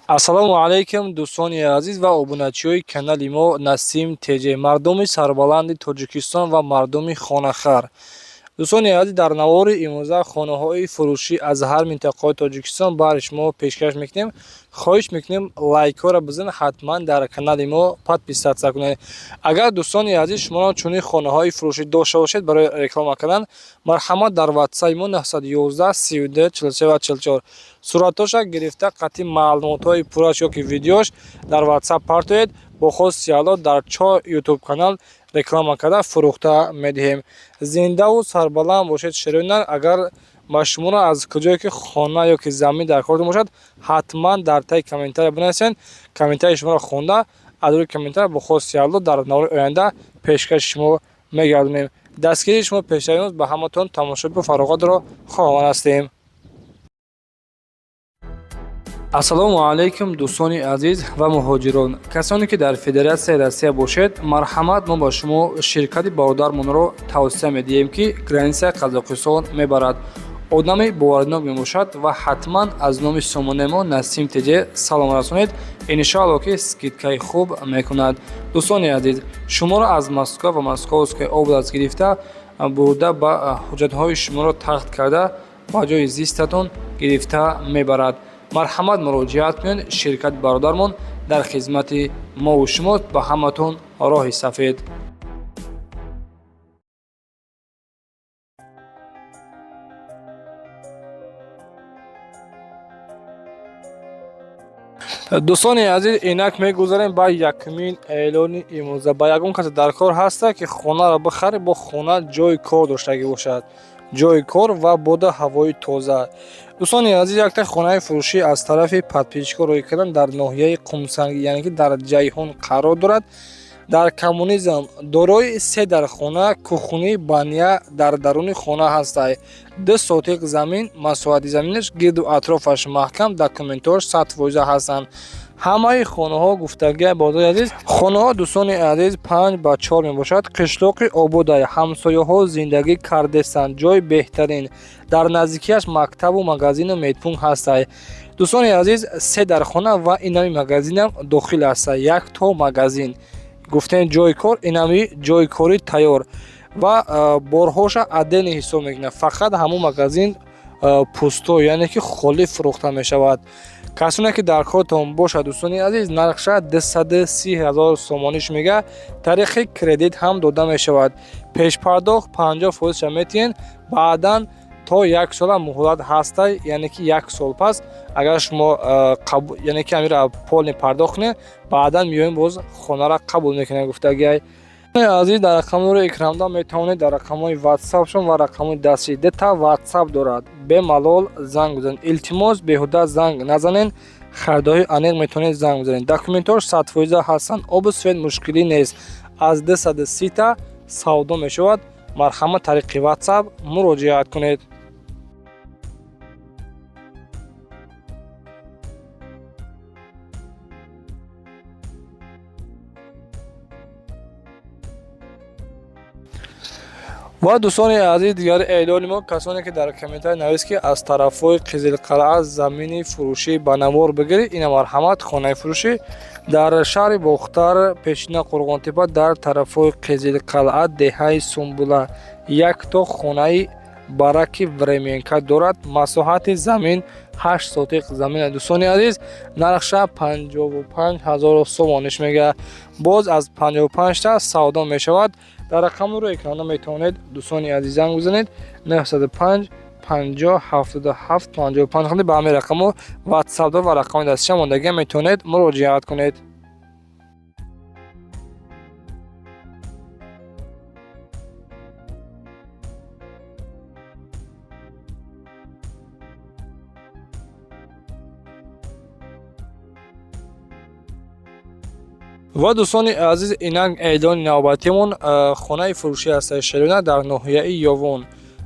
Ассалому алайкум, дӯстони азиз ва обуначиҳои канали мо Насим ТЖ, мардуми сарбаланди Тоҷикистон ва мардуми хонахар. Дӯстони азиз, дар навори имрӯза хонаҳои фурӯшӣ аз ҳар минтақаи Тоҷикистон баҳри шумо пешкаш мекунем. Хоҳиш мекунем, лайкҳоро бизанед, ҳатман дар канали мо подписаться кунед. Агар, дӯстони азиз, шуморо чунин хонаҳои фурӯшӣ дошта бошед барои реклама кардан, марҳамат, дар ватсапи мо 911 32 43 ва 44 суратҳоша гирифта, қатъи маълумотҳои пурраш ёки видеош дар ватсап партоед. Бо хости Алло дар чор ютуб канал реклама карда фурӯхта медиҳем. Зиндаву сарбаланд бошед, шерои. Агар ба шуморо аз куҷое ки хона ё ки замин дар кортон бошад, ҳатман дар таи комментария бинависед. Комментарияи шуморо хонда, аз рӯи комментария бо хости Алло дар навори оянда пешкаши шумо мегардонем. Дастгирии шумо пешравӣ. Ба ҳаматон тамошои фароғатро хоҳон ҳастем. Ассалому алайкум, дӯстони азиз ва муҳоҷирон, касоне ки дар Федератсияи Россия бошед. Марҳамат, мо ба шумо ширкати бародармонро тавсия медиҳем, ки границаи Қазоқистон мебарад. Одами боваринок мебошад ва ҳатман аз номи сомонаи мо Насим ТЖ салом расонед, иншоалло ки скидкаи хуб мекунад. Дӯстони азиз, шуморо аз Москва ва Московская область гирифта бурда, ба ҳуҷҷатҳои шуморо тахт карда, ба ҷои зистатон гирифта мебарад. Марҳамат, муроҷиат кунед. Ширкати бародармон дар хизмати мову шумо. Ба ҳаматон роҳи сафед. Дӯстони азиз, инак мегузарем ба якумин эълони имрӯза. Ба ягон касе дар кор ҳаста, ки хонаро бихарӣ, бо хона ҷои кор доштагӣ бошад, ҷои кор ва бода ҳавои тоза. Дӯстони азиз, якта хонаи фурӯшӣ аз тарафи подписчикҳо рӯй кардан дар ноҳияи Қумсанги, яъне ки дар Ҷайҳун қарор дорад, дар Коммунизм, дорои се дар хона, кухни, баня дар даруни хона ҳастай, 2 сотих замин, масоҳати заминаш, гирду атрофаш маҳкам, документҳош 100% ҳастанд ҳамаи хонаҳо. Гуфтагия, бозори азиз, хонаҳо, дӯстони азиз, 5 ба 4 мебошад. Қишлоқи ободай, ҳамсояҳо зиндагӣ кардестанд, ҷои беҳтарин, дар наздикиаш мактабу магазину медпункт ҳастай. Дӯстони азиз, се дар хона ва инами магазинам дохил ҳастай, як то магазин. Гуфтем, ҷои кор, инами ҷои кори тайёр ва борҳоша отдельно ҳисоб мекунад. Фақат ҳамун магазин пустой, яъне ки холӣ фурӯхта мешавад. Касоне ки дар кортон бошад, дӯстони азиз, нархша 230 000 сомониш мега, тариқи кредит ҳам дода мешавад. Пешпардохт 50 фоизша метиҳен, баъдан то як сола муҳлат ҳастай, яъне ки як сол пас агар шумо, яъне ки амира полный пардохт кунед, баъдан меоем, боз хонара қабул мекунем, гуфтагиай. Азиз, дар рақамҳои экранда метавонед дар рақамҳои ватсапшон ва рақамҳои дастӣ, дута ватсап дорад, бемалол занг бизанед. Илтимос, беҳуда занг назанед, харидории аниқ метавонед занг бизанед. Документҳош 100% ҳастанд, обу свет мушкилӣ нест. Аз 230-та савдо мешавад. Марҳамат, тариқи ватсап муроҷиат кунед. Ва, дӯстони азиз, дигари эълони мо: касоне ки дар комментарий навист, ки аз тарафҳои Қизилқалъа замини фурӯшӣ ба навор бигирӣ, ина марҳамат, хонаи фурӯшӣ дар шаҳри Бохтар, пешина Қурғонтепа, дар тарафҳои Қизилқалъа, деҳаи Сумбула, якто хонаи бараки временка дорад. Масоҳати замин 8 сотиқ замин. Дӯстони азиз, нархша 55 000 сомониш мега, боз аз 55-та савдо мешавад. Дар рақамро экрана метавонед, дӯстони азиз, занг бизанед: 905 50 77 55. Ба ҳамин рақамҳо ватсап ва рақами дастиша мондагия, метавонед муроҷиат кунед. Ва, дӯстони азиз, инак эълони навбатимон: хонаи фурӯшӣ ҳастаи шерона дар ноҳияи Ёвон.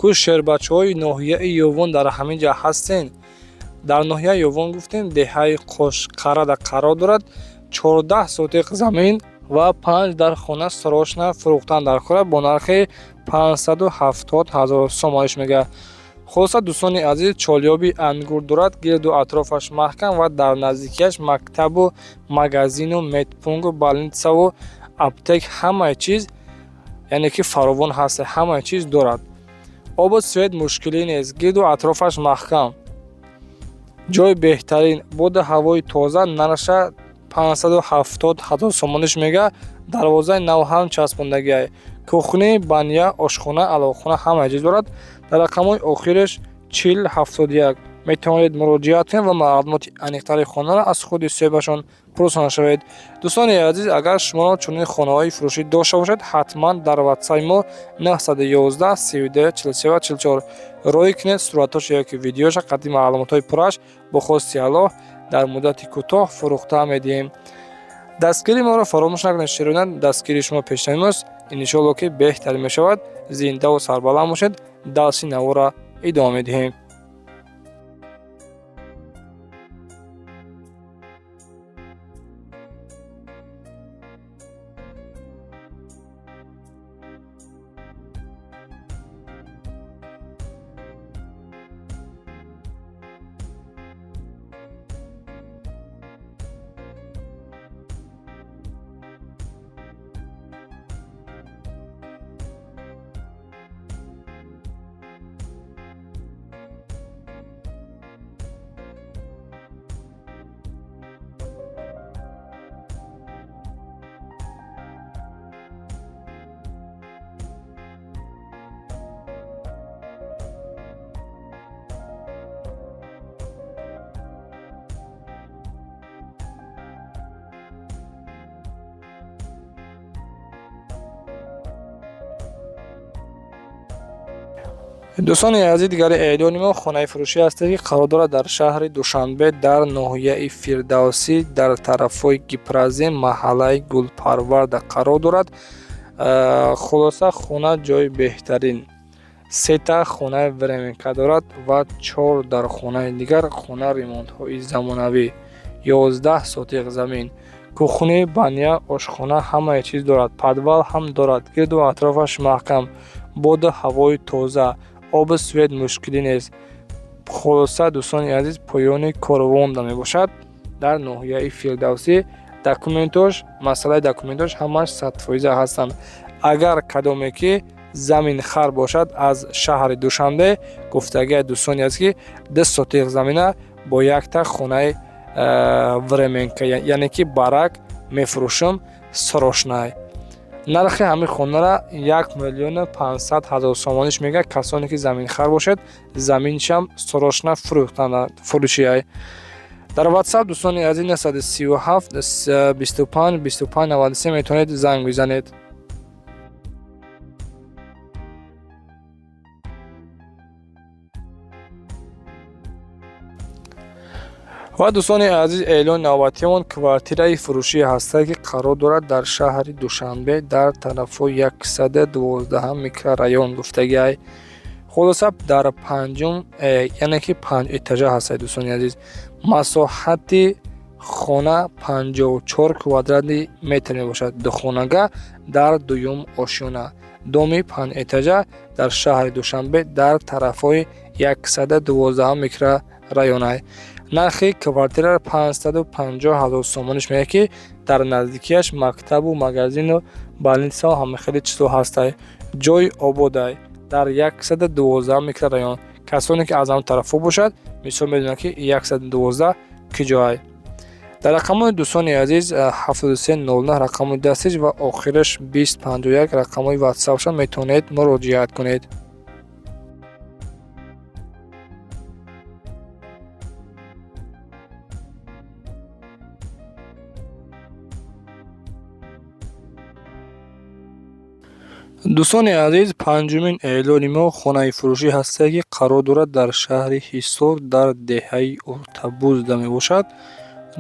Ку шербачаҳои ноҳияи Ёвон дар ҳамин ҷа ҳастен? Дар ноҳияи Ёвон, гуфтем, деҳаи Қошқарада қарор дорад. 14 сотиқ замин ва панҷ дар хона срочно фурӯхтан дар кора бо нархи 570 000 сомониш мега. Хулоса, дӯстони азиз, чолёби ангур дорад, гирду атрофаш маҳкам ва дар наздикиаш мактабу магазину медпункту больницаву аптек, ҳамаи чиз, яъне ки фаровон ҳаст, ҳамаи чиз дорад. Обу свет мушкилӣ нест, гирду атрофаш маҳкам, ҷои беҳтарин, боду ҳавои тоза. Нархша 570 ҳазор сомониш мега. Дарвозаи нав ҳам часпондагиай. Кухни, баня, ошхона, аловхона, ҳамаи чиз дорад. Дар рақамҳои охираш 4071 метавонед муроҷиат кунед ва маълумоти аниқтари хонаро аз худи соҳибашон пурсон шавед. Дӯстони азиз, агар шумо чунин хонаҳои фурӯшӣ дошта бошед, ҳатман дар ватсапи мо 911 32 43 44 роҳӣ кунед суратҳоша ёки видеоша қадим маълумотҳои пурраш. Бо хости Аллоҳ, дар муддати кӯтоҳ фурӯхта медиҳем. Дастгири моро фаромӯш накунед, шерона. Дастгирии шумо пешнави мост, иншоалло, ки беҳтар мешавад. Зиндаву сарбаланд бошед. Дарси навора идома медиҳем. Дӯстони азиз, дигари эълони мо хонаи фурӯшӣ ҳаст, ки қарор дорад дар шаҳри Душанбе, дар ноҳияи Фирдавсӣ, дар тарафҳои Гипрозем, маҳаллаи Гулпарварда қарор дорад. Хулоса, хона ҷои беҳтарин, сета хонаи временка дорад ва чор дар хонаи дигар хона ремонтҳои замонавӣ, 11 сотиқ замин, кухни, баня, ошхона, ҳамаи чиз дорад, подвал ҳам дорад, гирду атрофаш маҳкам, боду ҳавои тоза, обу свет мушкилӣ нест. Хулоса, дӯстони азиз, поёни корвонда мебошад, дар ноҳияи Фирдавсӣ. Документош, масъалаи документош ҳамаш 100% ҳастанд. Агар кадоме ки заминхар бошад аз шаҳри Душанбе, гуфтагиа, дӯстони азиз, ки 2 сотиқ замина бо якта хонаи временка, яъне ки барак, мефурӯшам срочно. Нархи ҳамин хонара 1 500 000 сомониш мега. Касоне ки заминхар бошед, заминшам срочно фурӯшиай. Дар ватсап, дӯстони азиз, 937 25 25 93 метавонед занг бизанед. Ва, дӯстони азиз, эълони навбатиамон квартираи фурӯшӣ ҳастае, ки қарор дорад дар шаҳри Душанбе, дар тарафҳои 112 микрорайон гуфтагиай. Хулоса, дар панҷум, яъне ки панҷ этажа ҳастае. Дӯстони азиз, масоҳати хона 54 квадрати метр мебошад. Духонага дар дуюм ошёна, доми панҷэтажа дар шаҳри Душанбе, дар тарафҳои 112 микрорайонай. Нархи квартира 550 000 сомониш меяд, ки дар наздикиаш мактабу магазину больницао, ҳама хеле чизо ҳастай. Ҷои ободай, дар 112 микрорайон. Касоне ки аз ҳамн тарафҳо бошад, мисол медонанд, ки 112 ки ҷоай. Дар рақамҳои, дӯстони азиз, 7309 рақамҳои дастиш ва охираш 2051 рақамҳои ватсапшон метавонед муроҷиат кунед. Дӯстони азиз, панҷумин эълони мо хонаи фурӯшӣ ҳастае, ки қарор дорад дар шаҳри Ҳисор, дар деҳаи Уртабузда мебошад.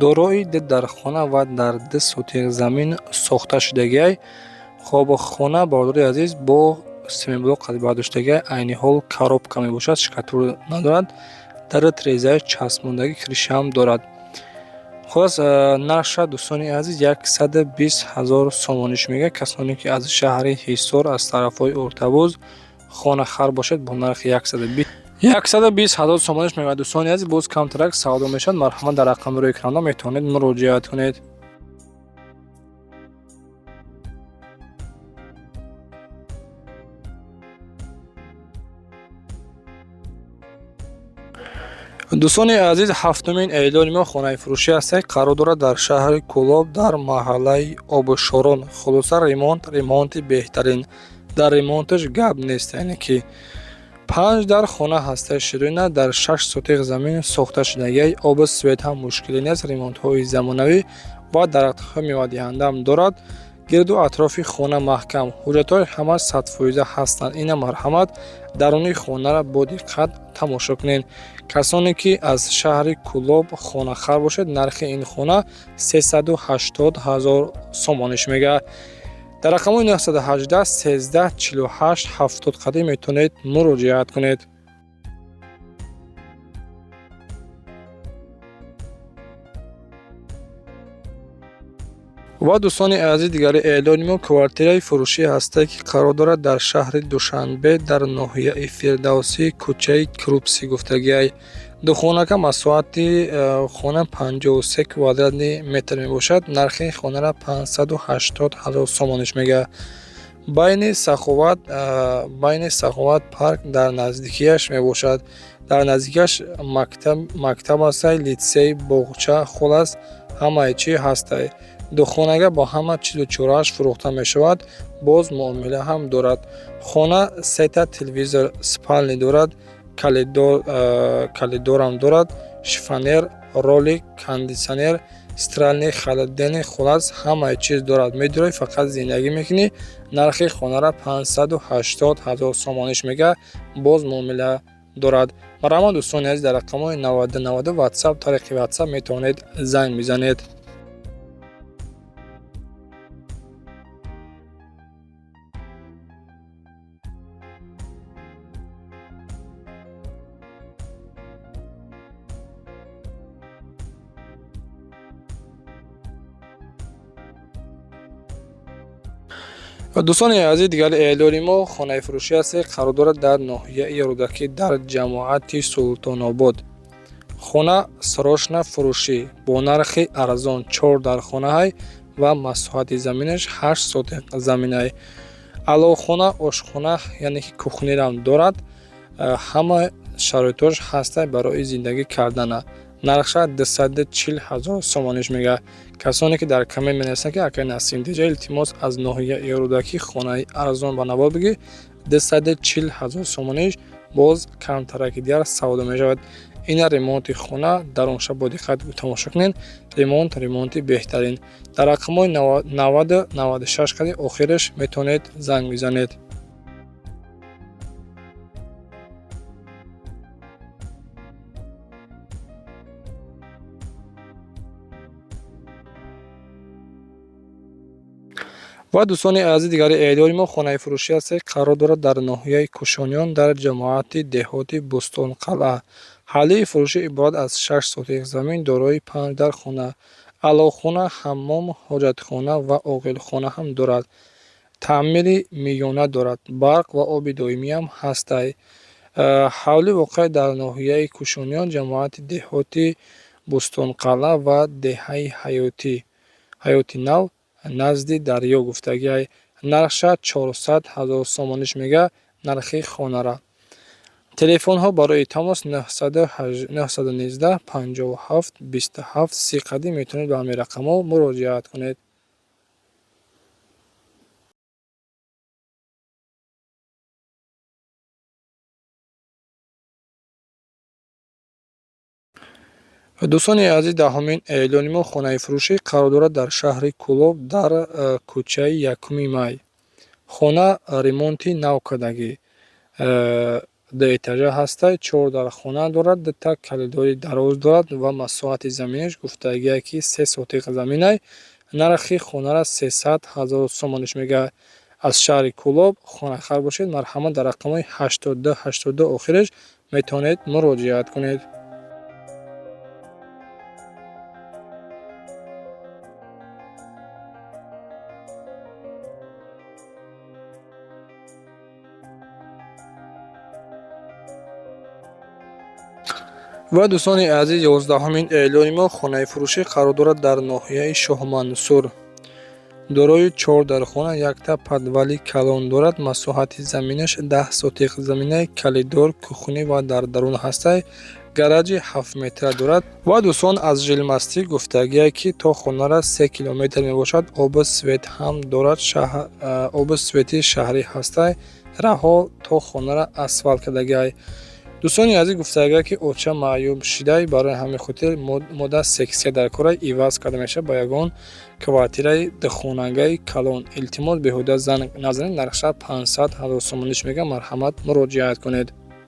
Дорои ду дархона ва дар 2 сотиқ замин сохта шудагиай. Хоб, хона, бародари азиз, бо семенблок бардоштагиай, айни ҳол коробка мебошад, штукатур надорад, дару тирезаи часпондагӣ, крышаам дорад. Хулос, нархша, дӯстони азиз, 120 000 сомониш мега. Касоне ки аз шаҳри Ҳисор, аз тарафҳои Уртабуз хонахар бошед, бо нархи 120. 120 ҳазор сомониш мегӯяд дӯстони азиз, боз камтарак савдо мешавад. Марҳамат, дар рақами рӯи экранда метавонед муроҷиат кунед. Дӯстони азиз, ҳафтумин эълони мо хонаи фурӯшӣ аст, қарор дорад дар шаҳри Кӯлоб, дар маҳаллаи Обшорон. Хулоса, ремонт, ремонти беҳтарин, дар ремонташ гап нест, яъне ки 5 дар хона ҳастаи ширина дар 6 сотиқ замин сохта шудагиай, обу свет ҳам мушкилӣ нест, ремонтҳои замонавӣ ва дарахтҳои мевадиҳандаам дорад. Гирду атрофи хона маҳкам, ҳуҷҷатҳои ҳама 100% ҳастанд. Ина марҳамат, даруни хонаро бо диққат тамошо кунед. Касоне ки аз шаҳри Кӯлоб хонахар бошед, нархи ин хона 380 ҳазор сомониш мегӯяд. Дар рақамҳои 918 13 48 70 қадим метавонед муроҷиат кунед. Ва дӯстони азиз, дигари эълони мо квартираи фурӯшӣ ҳастае, ки қарор дорад дар шаҳри Душанбе, дар ноҳияи Фирдавсӣ, кӯчаи Крупсӣ гуфтагиай. Духонака масоҳати хона 53 квадратни метр мебошад. Нархи хонара 580 ҳазор сомониш мегӯяд. Байни Саховат парк дар наздикиаш мебошад. Дар наздикиаш мактаб ҳастай, литсей, боғча, хулас ҳамаи чӣ ҳастай. Духонага бо ҳама чизу чорааш фурӯхта мешавад, боз муомила ҳам дорад. Хона сета телевизор, спальни дорад, коридорам дорад, шифоньер, ролик, кондитсионер, стиральный, холодильник, хулас ҳамаи чиз дорад. Медурӣ, фақат зиндагӣ мекунӣ. Нархи хонара 580 ҳазор сомониш мегӯяд, боз муомила дорад. Марҳамат, дӯстони азиз, дар рақамҳои 90 90 ватсап, тариқи ватсап метавонед занг бизанед. Дӯстони азиз, дигари эълони мо хонаи фурӯшӣ аст, қарор дорад дар ноҳияи Рӯдакӣ, дар ҷамоати Султонобод. Хона срочно фурӯшӣ бо нархи арзон, чор дар хонаҳай ва масоҳати заминаш 8 сотиқ заминай. Аловхона, ошхона, яъне ки кухнирам дорад, ҳама шароитош ҳастай барои зиндагӣ кардана. Нархша 240 ҳазор сомониш мегӯяд. Касоне ки дар коммент менависанд, ки акай Насим Диҷа, илтимос, аз ноҳияи Рӯдакӣ хонаи арзон ба навор бигир, 240 ҳазор сомониш, боз камтараки дигар савдо мешавад. Ина ремонти хона, дар он шаб бо диққат тамошо кунед. Ремонт, ремонти беҳтарин. Дар рақамҳои 90 96 қади охираш метавонед занг бизанед. Ва дӯстони азиз, дигари эълони мо хонаи фурӯшӣ аст, қарор дорад дар ноҳияи Кӯшониён, дар ҷамоати деҳоти Бӯстонқалъа. Ҳавлии фурӯшӣ иборат аз 6 сотиқ замин, дорои панҷ дар хона, аловхона, ҳаммом, ҳоҷатхона ва оғилхона ҳам дорад. Таъмири миёна дорад, барқ ва оби доимиам ҳастай. Ҳавлӣ воқеъ дар ноҳияи Кӯшониён, ҷамоати деҳоти Бӯстонқалъа ва деҳаи Ҳаёти Нав, назди дарё гуфтагиай. Нархша 400 ҳазор сомониш мегӯяд нархи хонара. Телефонҳо барои тамос 919 57 27 30 қадим метавонед ба ҳамин рақамҳо муроҷиат кунед. Дӯстони азиз, даҳумин эълони мо хонаи фурӯшӣ қарор дорад дар шаҳри Кӯлоб, дар кӯчаи Якуми Май. Хона ремонти нав кардагӣ, дуэтажа ҳастай, чор дар хона дорад, дута коридори дароз дорад ва масоҳати заминаш гуфтагие, ки 3 сотиқ заминай. Нархи хонара 300 ҳазор сомониш мегӯяд. Аз шаҳри Кӯлоб хонахар бошед, марҳамат, дар рақамҳои 82 82 охираш метавонед муроҷиат кунед. Ва, дӯстони азиз, 11-умин эълони мо: хонаи фурӯшӣ қарор дорад дар ноҳияи Шоҳмансур, дорои чор дархона, якта подвали калон дорад. Масоҳати заминаш 10 сотих, заминаи калидор, кухня ва дар дарун ҳастай гаражи 7 метра дорад. Ва, дӯстон, аз Жилмастӣ гуфтагие, ки то хонара 3 километр мебошад. Обу свет ҳам дорад, обу свети шаҳрӣ ҳастай, раҳо то хонара асфалт кардагиай. Дӯстони азиз, гуфтагия, ки оча маъюб шидай, барои ҳамин хотир мода сексия дар кора иваз карда мешавад ба ягон квартираи духонагаи калон. Илтимос, беҳуда занг назанед. Нархша 500 000 сомониш мегӯям, марҳамат, муроҷиат кунед.